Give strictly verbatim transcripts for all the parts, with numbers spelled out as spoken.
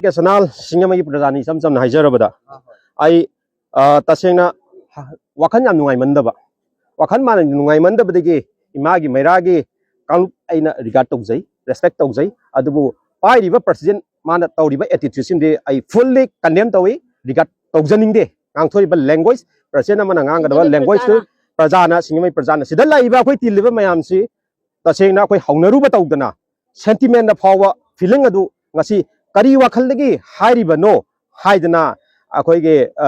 ꯁꯅꯥꯜ ꯁꯤꯡꯖꯃꯩꯒꯤ ꯄ꯭ꯔꯖꯥꯅꯤ, ꯏꯆꯝ ꯆꯝꯅ ꯍꯥꯏꯖꯔꯕꯗ ꯑꯩ, ꯑ, ꯇꯁꯦꯡꯅ ꯋꯥꯈꯜ ꯌꯥꯝ ꯅꯨꯡꯉꯥꯏꯃꯟꯗꯕ, ꯋꯥꯈꯜ ꯃꯥꯟꯅ ꯅꯨꯡꯉꯥꯏꯃꯟꯗꯕꯗꯒꯤ ꯏꯃꯥꯒꯤ ꯃꯩꯔꯥꯒꯤ ꯀꯥꯡꯂꯨꯞ ꯑꯩꯅ ꯔꯤꯒꯥꯔꯗ ꯇꯧꯖꯩ, ꯔꯦꯁꯄꯦꯛ ꯇꯧꯖꯩ꯫ ꯑꯗꯨꯕꯨ ꯄꯥꯏꯔꯤꯕ ꯄ꯭ꯔꯁꯤꯗꯦꯟ ꯃꯥꯅ ꯇꯧꯔꯤꯕ ꯑꯦꯇꯤꯇ꯭ꯌꯨꯠꯁꯤꯡꯗꯤ ꯑꯩ ꯐꯨꯜꯂꯤ ꯀꯟꯗꯦꯝ ꯇꯧꯏ, ꯔꯤꯒꯥꯔꯗ ꯇꯧꯖꯅꯤꯡꯗꯦ꯫ ꯉꯥꯡꯊꯣꯔꯤꯕ ꯂꯦꯡꯒ꯭ꯋꯦꯖ, ꯄ꯭ꯔꯁꯤꯗꯦꯟ ꯑꯃꯅ ꯉꯥꯡꯒꯗꯕ ꯁꯤꯡꯖꯃꯩ ꯂꯦꯡꯒ꯭ꯋꯦꯖꯇꯨ ꯄ꯭ꯔꯖꯥꯅ ꯄ꯭ꯔꯖꯥꯅ, ꯁꯤꯡꯖꯃꯩ ꯄ꯭ꯔꯖꯥꯅ, ꯁꯤꯗ ꯂꯥꯛꯏꯕ ꯑꯩꯈꯣꯏ ꯇꯤꯜꯂꯤꯕ ꯃꯌꯥꯝꯁꯤ ꯇꯁꯦꯡꯅ ꯑꯩꯈꯣꯏ ꯍꯧꯅꯔꯨꯕ ꯇꯧꯗꯅ, ꯁꯦꯟꯇꯤꯃꯦꯟꯗ ꯐꯥꯎꯕ ꯐꯤꯂꯤꯡ ꯑꯗꯨ ꯉꯁꯤ ꯀꯔꯤ ꯋꯥꯈꯜꯗꯒꯤ ꯍꯥꯏꯔꯤꯕꯅꯣ ꯍꯥꯏꯗꯅ ꯑꯩꯈꯣꯏꯒꯤ, ꯑ,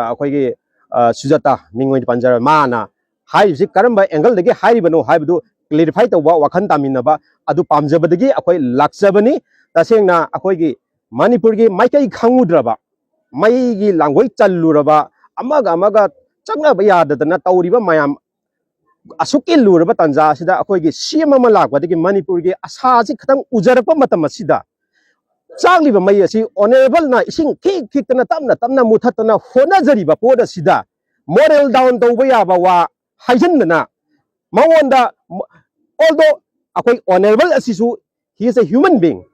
ꯑꯩꯈꯣꯏꯒꯤ, ꯑ, ꯁꯨꯖꯥꯇꯥ ꯃꯤꯡ ꯑꯣꯏꯅ ꯄꯟꯖꯔ, ꯃꯥꯅ ꯍꯥꯏꯔꯤꯕꯁꯤ ꯀꯔꯝꯕ ꯑꯦꯡꯒꯜꯗꯒꯤ ꯍꯥꯏꯔꯤꯕꯅꯣ ꯍꯥꯏꯕꯗꯨ ꯀ꯭ꯂꯦꯔꯤꯐꯥꯏ ꯇꯧꯕ, ꯋꯥꯈꯜ ꯇꯥꯃꯤꯟꯅꯕ ꯑꯗꯨ ꯄꯥꯝꯖꯕꯗꯒꯤ ꯑꯩꯈꯣꯏ ꯂꯥꯛꯆꯕꯅꯤ꯫ ꯇꯁꯦꯡꯅ ꯑꯩꯈꯣꯏꯒꯤ ꯃꯅꯤꯄꯨꯔꯒꯤ ꯃꯥꯏꯀꯩ ꯈꯪꯉꯨꯗ꯭ꯔꯕ, ꯃꯩꯒꯤ ꯂꯥꯡꯒꯣꯏ ꯆꯜꯂꯨꯔꯕ, ꯑꯃꯒ ꯑꯃꯒ ꯆꯪꯅꯕ ꯌꯥꯗꯗꯅ ꯇꯧꯔꯤꯕ ꯃꯌꯥꯝ ꯑꯁꯨꯛꯀꯤ ꯂꯨꯔꯕ ꯇꯥꯟꯖꯥ ꯑꯁꯤꯗ ꯑꯩꯈꯣꯏꯒꯤ ꯁꯤ ꯑꯦꯝ ꯑꯃ ꯂꯥꯛꯄꯗꯒꯤ ꯃꯅꯤꯄꯨꯔꯒꯤ ꯑꯁꯥꯁꯤ ꯈꯤꯇꯪ ꯎꯖꯔꯛꯄ ꯃꯇꯝ ꯑꯁꯤꯗ, ꯆꯥꯛꯂꯤꯕ ꯃꯩ ꯑꯁꯤ ꯑꯣꯅꯔꯦꯕꯜꯅ ꯏꯁꯤꯡ ꯈꯤꯛ ꯈꯤꯛꯇꯅ ꯇꯞꯅ ꯇꯞꯅ ꯃꯨꯊꯠꯇꯅ ꯍꯣꯠꯅꯖꯔꯤꯕ ꯄꯣꯠ ꯑꯁꯤꯗ ꯃꯣꯔꯦꯜ ꯗꯥꯎꯟ ꯇꯧꯕ ꯌꯥꯕ ꯋꯥ ꯍꯥꯏꯖꯟꯗꯅ, ꯃꯉꯣꯟꯗ, although ꯑꯩꯈꯣꯏ ꯑꯣꯅꯔꯦꯕꯜ ꯑꯁꯤꯁꯨ, he is a human being,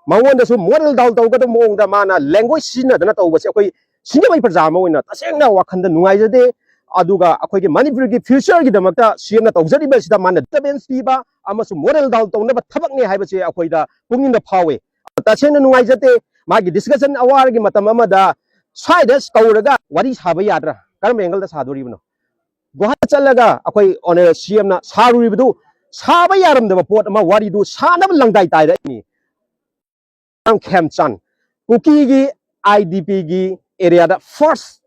ꯃꯉꯣꯟꯗꯁꯨ ꯃꯣꯔꯦꯜ ꯗꯥꯎꯟ ꯇꯧꯒꯗꯕ ꯃꯑꯣꯡꯗ ꯃꯥꯅ ꯂꯦꯡꯒ꯭ꯋꯦꯖ ꯁꯤꯖꯤꯟꯅꯗꯅ ꯇꯧꯕꯁꯦ ꯑꯩꯈꯣꯏ ꯁꯤꯡꯖꯃꯩ ꯄ꯭ꯔꯖꯥ ꯑꯃ ꯑꯣꯏꯅ ꯇꯁꯦꯡꯅ ꯋꯥꯈꯜꯗ ꯅꯨꯡꯉꯥꯏꯖꯗꯦ꯫ ꯑꯗꯨꯒ ꯑꯩꯈꯣꯏꯒꯤ ꯃꯅꯤꯄꯨꯔꯒꯤ ꯐ꯭ꯌꯨꯆꯔꯒꯤꯗꯃꯛꯇ ꯁꯤ ꯑꯦꯝꯅ ꯇꯧꯖꯔꯤꯕꯁꯤꯗ ꯃꯥꯅ ꯗꯤꯁꯇꯔꯕꯦꯟꯁ ꯄꯤꯕ ꯑꯃꯁꯨꯡ ꯃꯣꯔꯦꯜ ꯗꯥꯎꯟ ꯇꯧꯅꯕ ꯊꯕꯛꯅꯤ ꯍꯥꯏꯕꯁꯦ ꯑꯩꯈꯣꯏꯗ ꯄꯨꯛꯅꯤꯡꯗ ꯐꯥꯎꯏ꯫ ꯇꯁꯦꯡꯅ ꯅꯨꯡꯉꯥꯏꯖꯗꯦ꯫ ꯃꯥꯒꯤ ꯗꯤꯁꯀꯁꯟ ꯑꯋꯥꯔꯒꯤ ꯃꯇꯝ ꯑꯃꯗ ꯁ꯭ꯋꯥꯏꯗ ꯀꯧꯔꯒ ꯋꯥꯔꯤ ꯁꯥꯕ ꯌꯥꯗ꯭ꯔꯥ? ꯀꯔꯝꯕ ꯑꯦꯡꯒꯜꯗ ꯁꯥꯗꯣꯔꯤꯕꯅꯣ? ꯒꯨꯋꯥꯍꯥꯇꯤ ꯆꯠꯂꯒ ꯑꯩꯈꯣꯏ ꯑꯣꯅꯔꯦꯕꯜ ꯁꯤ ꯑꯦꯝꯅ ꯁꯥꯔꯨꯔꯤꯕꯗꯨ ꯁꯥꯕ ꯌꯥꯔꯝꯗꯕ ꯄꯣꯠ ꯑꯃ, ꯋꯥꯔꯤꯗꯨ ꯁꯥꯅꯕ ꯂꯪꯗꯥꯏ ꯇꯥꯏꯔꯛꯏꯅꯤ꯫ ꯈꯦꯝꯆꯥꯟ, ꯀꯨꯀꯤꯒꯤ ꯑꯥꯏ ꯗꯤ ꯄꯤꯒꯤ ꯑꯦꯔꯤꯌꯥꯗ ꯐꯥꯔꯁ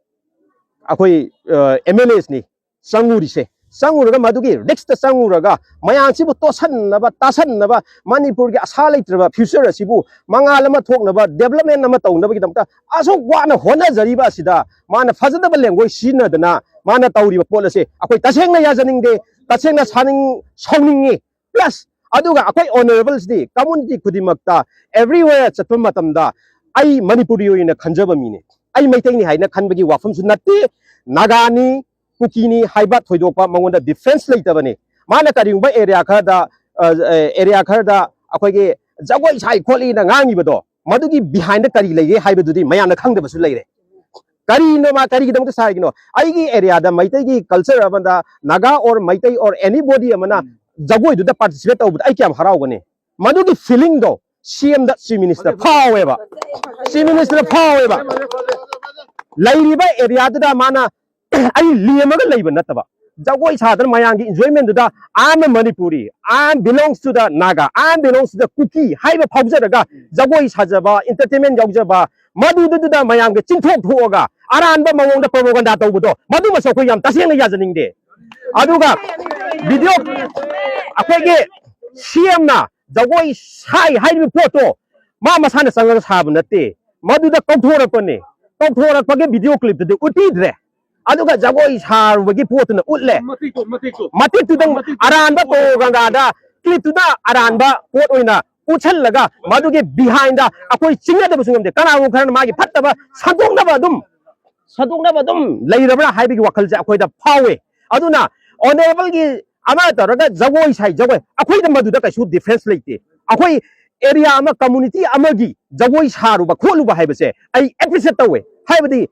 ꯑꯩꯈꯣꯏ ꯑꯦꯝ ꯑꯦꯜ ꯑꯦꯁꯅꯤ ꯆꯪꯉꯨꯔꯤꯁꯦ꯫ ꯆꯪꯉꯨꯔꯒ ꯃꯗꯨꯒꯤ ꯔꯤꯛꯁꯇ ꯆꯪꯉꯨꯔꯒ ꯃꯌꯥꯝꯁꯤꯕꯨ ꯇꯣꯠꯁꯟꯅꯕ, ꯇꯥꯁꯟꯅꯕ, ꯃꯅꯤꯄꯨꯔꯒꯤ ꯑꯁꯥ ꯂꯩꯇ꯭ꯔꯕ ꯐ꯭ꯌꯨꯆꯔ ꯑꯁꯤꯕꯨ ꯃꯉꯥꯜ ꯑꯃ ꯊꯣꯛꯅꯕ, ꯗꯦꯕꯂꯞꯃꯦꯟ ꯑꯃ ꯇꯧꯅꯕꯒꯤꯗꯃꯛꯇ ꯑꯁꯨꯛ ꯋꯥꯅ ꯍꯣꯠꯅꯖꯔꯤꯕ ꯑꯁꯤꯗ ꯃꯥꯅ ꯐꯖꯗꯕ ꯂꯦꯡꯒ꯭ꯋꯦꯖ ꯁꯤꯖꯤꯟꯅꯗꯅ ꯃꯥꯅ ꯇꯧꯔꯤꯕ ꯄꯣꯠ ꯑꯁꯦ ꯑꯩꯈꯣꯏ ꯇꯁꯦꯡꯅ ꯌꯥꯖꯅꯤꯡꯗꯦ, ꯇꯁꯦꯡꯅ ꯁꯥꯅꯤꯡ-, ꯁꯥꯎꯅꯤꯡꯉꯤ꯫ ꯄ꯭ꯂꯁ ꯑꯗꯨꯒ ꯑꯩꯈꯣꯏ ꯑꯣꯅꯔꯦꯕꯜꯁꯤꯗꯤ ꯀꯝꯃꯨꯅꯤꯇꯤ ꯈꯨꯗꯤꯡꯃꯛꯇ, ꯑꯦꯕ꯭ꯔꯤꯋꯦꯌꯔ ꯆꯠꯄ ꯃꯇꯝꯗ ꯑꯩ ꯃꯅꯤꯄꯨꯔꯤ ꯑꯣꯏꯅ ꯈꯟꯖꯕ ꯃꯤꯅꯤ, ꯑꯩ ꯃꯩꯇꯩꯅꯤ ꯍꯥꯏꯅ ꯈꯟꯕꯒꯤ ꯋꯥꯐꯝꯁꯨ ꯅꯠꯇꯦ꯫ ꯅꯥꯒꯥꯅꯤ, ꯀꯨꯀꯤꯅꯤ ꯍꯥꯏꯕ ꯊꯣꯏꯗꯣꯛꯄ ꯃꯉꯣꯟꯗ ꯗꯤꯐꯦꯟꯁ ꯂꯩꯇꯕꯅꯤ꯫ ꯃꯥꯅ ꯀꯔꯤꯒꯨꯝꯕ ꯑꯦꯔꯤꯌꯥ ꯈꯔꯗ, ꯑ, ꯑ, ꯑꯦꯔꯤꯌꯥ ꯈꯔꯗ ꯑꯩꯈꯣꯏꯒꯤ ꯖꯒꯣꯏ ꯁꯥꯏ ꯈꯣꯠꯂꯤꯅ ꯉꯥꯡꯉꯤꯕꯗꯣ, ꯃꯗꯨꯒꯤ ꯕꯤꯍꯥꯏꯟꯗ ꯀꯔꯤ ꯂꯩꯒꯦ ꯍꯥꯏꯕꯗꯨꯗꯤ ꯃꯌꯥꯝꯅ ꯈꯪꯗꯕꯁꯨ ꯂꯩꯔꯦ꯫ ꯀꯔꯤꯅꯣ ꯃꯥ, ꯀꯔꯤꯒꯤꯗꯃꯛꯇ ꯁꯥꯔꯤꯅꯣ? ꯑꯩꯒꯤ ꯑꯦꯔꯤꯌꯥꯗ ꯃꯩꯇꯩꯒꯤ ꯀꯜꯆꯔ ꯑꯃꯗ, Naga or Meitei or anybody ꯑꯃꯅ ꯎꯝ꯫ ꯖꯒꯣꯏꯗꯨꯗ ꯄꯥꯔꯇꯤꯁꯤꯄꯦꯠ ꯇꯧꯕꯗ ꯑꯩ ꯀꯌꯥꯝ ꯍꯔꯥꯎꯒꯅꯤ? ꯃꯗꯨꯒꯤ ꯐꯤꯂꯤꯡꯗꯣ ꯁꯤ ꯑꯦꯝꯗ, ꯆꯤꯐ ꯃꯤꯅꯤꯁꯇꯔ ꯐꯥꯎꯋꯦꯕ꯫ ꯆꯤꯐ ꯃꯤꯅꯤꯁꯇꯔ ꯐꯥꯎꯋꯦꯕ꯫ ꯂꯩꯔꯤꯕ ꯑꯦꯔꯤꯌꯥꯗꯨꯗ ꯃꯥꯅ ꯑꯩ ꯂꯦꯝꯃꯒ ꯂꯩꯕ ꯅꯠꯇꯕ, ꯖꯒꯣꯏ ꯁꯥꯗꯅ ꯃꯌꯥꯝꯒꯤ ꯏꯟꯖꯣꯏꯃꯦꯟꯗꯨꯗ, "I am a Manipuri, I am belongs to the Naga, I am belongs to the Kuki" ꯍꯥꯏꯕ ꯐꯥꯎꯖꯔꯒ, ꯖꯒꯣꯏ ꯁꯥꯖꯕ, ꯏꯟꯇꯔꯇꯦꯟꯃꯦꯟ ꯌꯥꯎꯖꯕ, ꯃꯗꯨꯗꯨꯗ ꯃꯌꯥꯝꯒꯤ ꯆꯤꯟꯊꯣꯛ ꯊꯣꯛꯑꯒ ꯑꯔꯥꯟꯕ ꯃꯑꯣꯡꯗ ꯄ꯭ꯔꯣꯄꯥꯒꯟꯗꯥ ꯇꯧꯕꯗꯣ, ꯃꯗꯨꯃꯁꯨ ꯑꯩꯈꯣꯏ ꯌꯥꯝ ꯇꯁꯦꯡꯅ ꯌꯥꯖꯅꯤꯡꯗꯦ꯫ ꯑꯗꯨꯒ ꯚꯤꯗꯤꯑꯣ, ꯑꯩꯈꯣꯏꯒꯤ ꯁꯤ ꯑꯦꯝꯅ ꯖꯒꯣꯏ ꯁꯥꯏ ꯍꯥꯏꯔꯤꯕ ꯄꯣꯠꯇꯣ ꯃꯥ ꯃꯁꯥꯅ ꯆꯪꯉꯒ ꯁꯥꯕ ꯅꯠꯇꯦ, ꯃꯗꯨꯗ ꯀꯧꯊꯣꯔꯛꯄꯅꯦ꯫ ꯀꯧꯊꯣꯔꯛꯄꯒꯤ ꯚꯤꯗꯤꯑꯣ ꯀ꯭ꯂꯤꯞꯇꯨꯗꯤ ꯎꯠꯄꯤꯗ꯭ꯔꯦ꯫ ꯑꯗꯨꯒ ꯖꯒꯣꯏ ꯁꯥꯔꯨꯕꯒꯤ ꯄꯣꯠꯇꯨꯅ ꯎꯠꯂꯦ꯫ ꯃꯇꯤꯛꯇꯣ, ꯃꯇꯤꯛꯇꯣ꯫ ꯃꯇꯤꯛꯇꯨꯗꯪ ꯃꯇꯤꯛꯇꯣ꯫ ꯑꯔꯥꯟꯕ ꯄ꯭ꯔꯣꯄꯥꯒꯟꯗꯥꯗ, ꯀ꯭ꯂꯤꯞꯇꯨꯗ ꯑꯔꯥꯟꯕ ꯄꯣꯠ ꯑꯣꯏꯅ ꯎꯠꯁꯜꯂꯒ, ꯃꯗꯨꯒꯤ ꯕꯤꯍꯥꯏꯟꯗ ꯑꯩꯈꯣꯏ ꯆꯤꯡꯅꯗꯕꯁꯨ ꯉꯝꯗꯦ꯫ ꯀꯅꯥꯒꯨꯝꯕ ꯈꯔꯅ ꯃꯥꯒꯤ ꯐꯠꯇꯕ ꯁꯟꯗꯣꯛꯅꯕ ꯑꯗꯨꯝ, ꯁꯟꯗꯣꯛꯅꯕ ꯑꯗꯨꯝ ꯂꯩꯔꯕ꯭ꯔꯥ ꯍꯥꯏꯕꯒꯤ ꯋꯥꯈꯜꯁꯦ ꯑꯩꯈꯣꯏꯗ ꯐꯥꯎꯋꯦ꯫ ꯑꯗꯨꯅ ꯑꯣꯅꯔꯦꯕꯜꯒꯤ ꯑꯃ ꯇꯧꯔꯒ ꯖꯒꯣꯏ ꯁꯥꯏ, ꯖꯒꯣꯏ, ꯑꯩꯈꯣꯏꯗ ꯃꯗꯨꯗ ꯀꯩꯁꯨ ꯗꯤꯐ꯭ꯔꯦꯟꯁ ꯂꯩꯇꯦ꯫ ꯑꯩꯈꯣꯏ ꯑꯦꯔꯤꯌꯥ ꯑꯃ, ꯀꯝꯃꯨꯅꯤꯇꯤ ꯑꯃꯒꯤ ꯖꯒꯣꯏ ꯁꯥꯔꯨꯕ ꯈꯣꯠꯂꯨꯕ ꯍꯥꯏꯕꯁꯦ ꯑꯩ ꯑꯦꯄ꯭ꯔꯤꯁꯤꯌꯦꯠ ꯇꯧꯋꯦ꯫ ꯍꯥꯏꯕꯗꯤ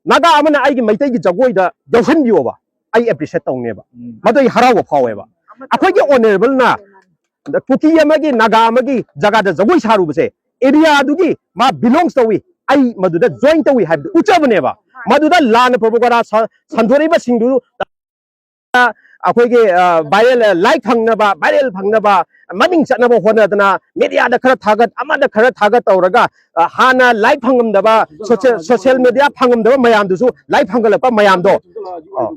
ꯅꯥꯒꯥ ꯑꯃꯅ ꯑꯩꯒꯤ ꯃꯩꯇꯩꯒꯤ ꯖꯒꯣꯏꯗ ꯌꯥꯎꯁꯟꯕꯤꯌꯣꯕ, ꯑꯩ ꯑꯦꯄ꯭ꯔꯤꯁꯤꯌꯦꯠ ꯇꯧꯅꯦꯕ꯫ ꯎꯝ꯫ ꯃꯗꯨ ꯑꯩ ꯍꯔꯥꯎꯕ ꯐꯥꯎꯋꯦꯕ꯫ ꯑꯩꯈꯣꯏꯒꯤ ꯑꯣꯅꯔꯦꯕꯜꯅ ꯀꯨꯀꯤ ꯑꯃꯒꯤ, ꯅꯥꯒꯥ ꯑꯃꯒꯤ ꯖꯒꯥꯗ ꯖꯒꯣꯏ ꯁꯥꯔꯨꯕꯁꯦ, ꯑꯦꯔꯤꯌꯥꯗꯨꯒꯤ ꯃꯥ ꯕꯤꯂꯣꯡꯁ ꯇꯧꯏ, ꯑꯩ ꯃꯗꯨꯗ ꯖꯣꯏꯟ ꯇꯧꯏ ꯍꯥꯏꯕꯗꯨ ꯎꯠꯆꯕꯅꯦꯕ꯫ ꯃꯗꯨꯗ ꯂꯥꯟꯅ ꯄ꯭ꯔꯣꯄꯥꯒꯟꯗꯥ ꯁ-, ꯁꯟꯗꯣꯔꯛꯏꯕꯁꯤꯡꯗꯨ ꯑꯩꯈꯣꯏꯒꯤ, ꯑ, ꯚꯥꯏꯔꯦꯜ, ꯂꯥꯏꯛ ꯐꯪꯅꯕ, ꯚꯥꯏꯔꯦꯜ ꯐꯪꯅꯕ, ꯃꯃꯤꯡ ꯆꯠꯅꯕ ꯍꯣꯠꯅꯗꯅ ꯃꯦꯗꯤꯌꯥꯗ ꯈꯔ ꯊꯥꯒꯠ, ꯑꯃꯗ ꯈꯔ ꯊꯥꯒꯠ ꯇꯧꯔꯒ, ꯑ, ꯍꯥꯟꯅ ꯂꯥꯏꯛ ꯐꯪꯉꯝꯗꯕ, ꯁꯣꯁꯦꯜ, ꯁꯣꯁꯦꯜ ꯃꯦꯗꯤꯌꯥ ꯐꯪꯉꯝꯗꯕ ꯃꯌꯥꯝꯗꯨꯁꯨ ꯂꯥꯏꯛ ꯐꯪꯒꯠꯂꯛꯄ ꯃꯌꯥꯝꯗꯣ, ꯑ,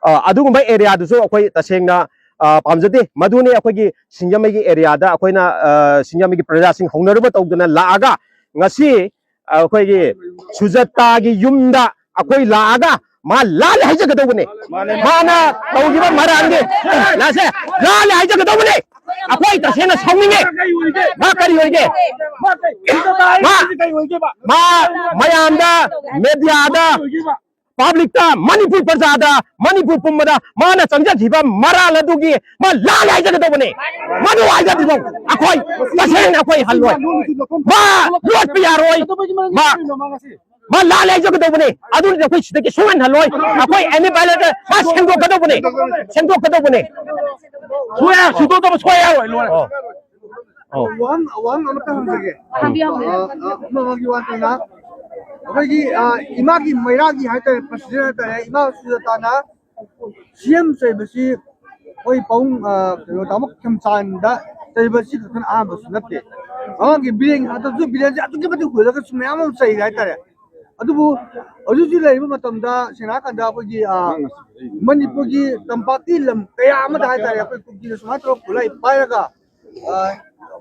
ꯑ, ꯑꯗꯨꯒꯨꯝꯕ ꯑꯦꯔꯤꯌꯥꯗꯨꯁꯨ ꯑꯩꯈꯣꯏ ꯇꯁꯦꯡꯅ, ꯑ, ꯄꯥꯝꯖꯗꯦ꯫ ꯃꯗꯨꯅꯤ ꯑꯩꯈꯣꯏꯒꯤ ꯁꯤꯡꯖꯃꯩꯒꯤ ꯑꯦꯔꯤꯌꯥꯗ ꯑꯩꯈꯣꯏꯅ, ꯑ, ꯁꯤꯡꯖꯃꯩꯒꯤ ꯄ꯭ꯔꯖꯥꯁꯤꯡ ꯍꯧꯅꯔꯨꯕ ꯇꯧꯗꯅ ꯂꯥꯛꯑꯒ ꯉꯁꯤ ꯑꯩꯈꯣꯏꯒꯤ ꯁꯨꯖꯇꯥꯒꯤ ꯌꯨꯝꯗ ꯑꯩꯈꯣꯏ ꯂꯥꯛꯑꯒ ꯃꯥ ꯂꯥꯜꯂꯦ ꯍꯥꯏꯖꯒꯗꯧꯕꯅꯦ꯫ ꯃꯥꯅꯦ꯫ ꯃꯥꯅ ꯇꯧꯈꯤꯕ ꯃꯔꯥꯟꯒꯤ ꯂꯥꯁꯦ ꯂꯥꯜꯂꯦ ꯍꯥꯏꯖꯒꯗꯧꯕꯅꯦ꯫ ꯑꯩꯈꯣꯏ ꯇꯁꯦꯡꯅ ꯁꯥꯎꯅꯤꯡꯉꯦ꯫ ꯃꯥ ꯀꯔꯤ ꯑꯣꯏꯒꯦ? ꯃꯥ, ꯃꯥ ꯃꯌꯥꯝꯗ, ꯃꯦꯗꯤꯌꯥꯗ ꯄꯕ꯭ꯂꯤꯛꯇ, ꯃꯅꯤꯄꯨꯔ ꯄ꯭ꯔꯖꯥꯗ, ꯃꯅꯤꯄꯨꯔ ꯄꯨꯝꯕꯗ ꯃꯥꯅ ꯆꯪꯖꯈꯤꯕ ꯃꯔꯥꯜ ꯑꯗꯨꯒꯤ ꯃꯥ ꯂꯥꯜꯂꯦ ꯍꯥꯏꯖꯒꯗꯧꯕꯅꯤ꯫ ꯃꯗꯨ ꯍꯥꯏꯖꯗ꯭ꯔꯤꯐꯥꯎ ꯑꯩꯈꯣꯏ ꯇꯁꯦꯡꯅ ꯑꯩꯈꯣꯏ ꯍꯜꯂꯣꯏ꯫ ꯃꯥ ꯂꯣꯠꯄ ꯌꯥꯔꯣꯏ꯫ ꯃꯥ, ꯃꯥ ꯂꯥꯜꯂꯦ ꯍꯥꯏꯖꯒꯗꯧꯕꯅꯤ꯫ ꯑꯗꯨꯅ ꯑꯩꯈꯣꯏ ꯁꯤꯗꯒꯤ ꯁꯨꯡꯍꯟ ꯍꯜꯂꯣꯏ꯫ ꯑꯩꯈꯣꯏ ꯑꯦꯅꯤ ꯄꯥꯏꯂꯦꯠꯇ ꯃꯥ ꯁꯦꯡꯗꯣꯛꯀꯗꯧꯕꯅꯤ, ꯁꯦꯡꯗꯣꯛꯀꯗꯧꯕꯅꯤ꯫ ꯁꯣꯏ-, ꯁꯨꯡꯇꯧ ꯇꯧꯕ ꯁꯣꯏ ꯌꯥꯔꯣꯏ, ꯂꯣꯏꯔꯦ꯫ ꯑꯣ꯫ ꯑꯣ꯫ ꯋꯥꯍꯪ, ꯋꯥꯍꯪ ꯑꯃꯇ ꯍꯪꯖꯒꯦ꯫ ꯍꯪꯕꯤꯌꯨ, ꯍꯪꯕꯤꯌꯨ꯫ ꯑ, ꯑ, ꯑꯃꯒꯤ ꯋꯥ ꯅꯠꯇꯅ ꯑꯩꯈꯣꯏꯒꯤ, ꯑ, ꯏꯃꯥꯒꯤ ꯃꯩꯔꯥꯒꯤ ꯍꯥꯏꯇꯥꯔꯦ, ꯄ꯭ꯔꯁꯤꯗꯦꯟ ꯍꯥꯏꯇꯥꯔꯦ, ꯏꯃꯥ ꯁꯨꯖꯥꯇꯥꯅ ꯁꯤ ꯑꯦꯝ ꯆꯩꯕꯁꯤ ꯑꯩꯈꯣꯏ ꯄꯥꯕꯨꯡ, ꯑ, ꯀꯩꯅꯣ, ꯇꯥꯃꯣ ꯈꯦꯝꯆꯥꯟꯗ ꯆꯩꯕꯁꯤ ꯈꯛꯇꯅ ꯑꯍꯥꯟꯕꯁꯨ ꯅꯠꯇꯦ꯫ ꯑꯉꯥꯡꯒꯤ ꯕꯤꯔꯦꯟ ꯍꯟꯗꯛꯁꯨ ꯕꯤꯔꯦꯟꯁꯦ ꯑꯗꯨꯛꯀꯤ ꯃꯇꯤꯛ ꯍꯨꯜꯂꯒ ꯁꯨꯝ ꯃꯌꯥꯝ ꯑꯃ ꯆꯩꯔꯦ ꯍꯥꯏꯇꯥꯔꯦ꯫ ꯑꯗꯨꯕꯨ ꯍꯧꯖꯤꯛ ꯍꯧꯖꯤꯛ ꯂꯩꯔꯤꯕ ꯃꯇꯝꯗ ꯁꯦꯡꯅ ꯍꯥꯏꯔꯀꯥꯟꯗ ꯑꯩꯈꯣꯏꯒꯤ, ꯑ, ꯃꯅꯤꯄꯨꯔꯒꯤ ꯇꯝꯄꯥꯛꯀꯤ ꯂꯝ ꯀꯌꯥ ꯑꯃꯗ ꯍꯥꯏꯇꯥꯔꯦ, ꯑꯩꯈꯣꯏ ꯀꯨꯀꯤꯅ ꯁꯨꯃꯥꯏꯅ ꯇꯧꯔꯒ ꯈꯨꯠꯂꯥꯏ ꯄꯥꯏꯔꯒ, ꯑ,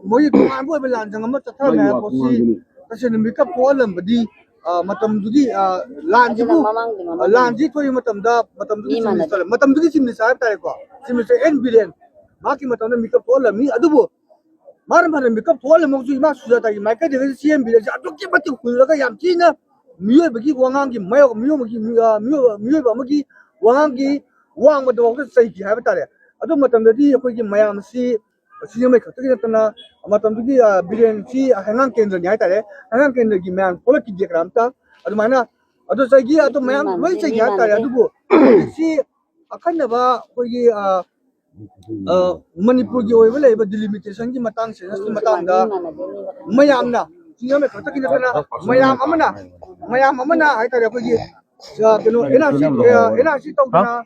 ꯃꯣꯏꯒꯤ ꯇꯣꯉꯥꯟꯕ ꯑꯣꯏꯕ ꯂꯥꯟꯖꯪ ꯑꯃ ꯆꯠꯊꯔꯝꯃꯦ ꯍꯥꯏꯕ ꯄꯣꯠꯁꯤ ꯇꯁꯦꯡꯅ ꯃꯤꯀꯞ ꯊꯣꯛꯍꯜꯂꯝꯕꯗꯤ, ꯑ, ꯃꯇꯝꯗꯨꯒꯤ, ꯑ, ꯂꯥꯟꯁꯤꯕꯨ, ꯃꯃꯥꯡꯒꯤ, ꯑ, ꯃꯃꯥꯡꯒꯤ꯫ ꯂꯥꯟꯁꯤ ꯊꯣꯛꯏ ꯃꯇꯝꯗ ꯃꯇꯝꯗꯨꯒꯤ ꯃꯤ ꯆꯤꯐ ꯃꯥꯟꯅꯗꯦ꯫ ꯃꯤꯅꯤꯁꯇꯔ, ꯃꯇꯝꯗꯨꯒꯤ ꯆꯤꯐ ꯃꯤꯅꯤꯁꯇꯔ ꯍꯥꯏꯕ ꯇꯥꯔꯦꯀꯣ, ꯆꯤꯐ ꯃꯤꯅꯤꯁꯇꯔ ꯑꯦꯟ ꯕꯤꯔꯦꯟ, ꯃꯍꯥꯛꯀꯤ ꯃꯇꯝꯗ ꯃꯤꯀꯞ ꯊꯣꯛꯍꯜꯂꯝꯃꯤ꯫ ꯑꯗꯨꯕꯨ ꯃꯥꯅ ꯐꯅ ꯃꯤꯀꯞ ꯊꯣꯛꯍꯜꯂꯝꯃꯒꯁꯨ ꯏꯃꯥ ꯁꯨꯖꯥꯇꯥꯒꯤ ꯃꯥꯏꯀꯩꯗꯒꯤ ꯁꯤ ꯑꯦꯝ ꯕꯤꯔꯦꯟꯁꯦ ꯑꯗꯨꯛꯀꯤ ꯃꯇꯤꯛ ꯍꯨꯜꯂꯒ ꯌꯥꯝ ꯊꯤꯅ ꯃꯤꯑꯣꯏꯕꯒꯤ ꯋꯥꯉꯥꯡꯒꯤ ꯃꯥꯌꯣꯛ-, ꯃꯤꯑꯣꯏꯕꯒꯤ, ꯃꯤ-, ꯑ, ꯃꯤꯑꯣꯏꯕ, ꯃꯤꯑꯣꯏꯕ ꯑꯃꯒꯤ ꯋꯥꯉꯥꯡꯒꯤ ꯋꯥꯡꯃꯗꯐꯥꯎꯗ ꯆꯩꯈꯤ ꯍꯥꯏꯕ ꯇꯥꯔꯦ꯫ ꯑꯗꯨ ꯃꯇꯝꯗꯗꯤ ꯑꯩꯈꯣꯏꯒꯤ ꯃꯌꯥꯝꯁꯤ ꯁꯤꯡꯖꯃꯩ ꯈꯛꯇꯒꯤ ꯅꯠꯇꯅ ꯃꯇꯝꯗꯨꯒꯤ, ꯑ, ꯕꯤꯔꯦꯟꯁꯤ ꯍꯩꯉꯥꯡ ꯀꯦꯟꯗ꯭ꯔꯅꯤ ꯍꯥꯏꯇꯥꯔꯦ꯫ ꯍꯩꯉꯥꯡ ꯀꯦꯟꯗ꯭ꯔꯒꯤ ꯃꯌꯥꯝ ꯊꯣꯛꯂꯛꯈꯤꯗꯦ ꯀꯅꯥꯝꯇ꯫ ꯑꯗꯨꯃꯥꯏꯅ ꯑꯗꯨ ꯆꯩꯈꯤ, ꯑꯗꯨ ꯃꯌꯥꯝ ꯂꯣꯏ ꯆꯩꯈꯤ ꯍꯥꯏꯇꯥꯔꯦ꯫ ꯑꯗꯨꯕꯨ ꯍꯧꯖꯤꯛꯁꯤ ꯑꯈꯟꯅꯕ ꯑꯩꯈꯣꯏꯒꯤ, ꯑ, ꯑ, ꯃꯅꯤꯄꯨꯔꯒꯤ ꯑꯣꯏꯕ ꯂꯩꯔꯤꯕ ꯗꯤꯂꯤꯃꯤꯇꯦꯁꯟꯒꯤ ꯃꯇꯥꯡ, ꯁꯦꯟꯁꯁꯀꯤ ꯃꯇꯥꯡꯗ ꯃꯌꯥꯝꯅ, ꯁꯤꯡꯖꯃꯩ ꯈꯛꯇꯒꯤ ꯅꯠꯇꯅ ꯃꯌꯥꯝ ꯑꯃꯅ, ꯃꯌꯥꯝ ꯑꯃꯅ ꯍꯥꯏꯇꯥꯔꯦ, ꯑꯩꯈꯣꯏꯒꯤ, ꯑ, ꯀꯩꯅꯣ, ꯑꯦꯟ ꯑꯥꯔ ꯁꯤ, ꯑ, ꯑꯦꯟ ꯑꯥꯔ ꯁꯤ ꯇꯧꯗꯅ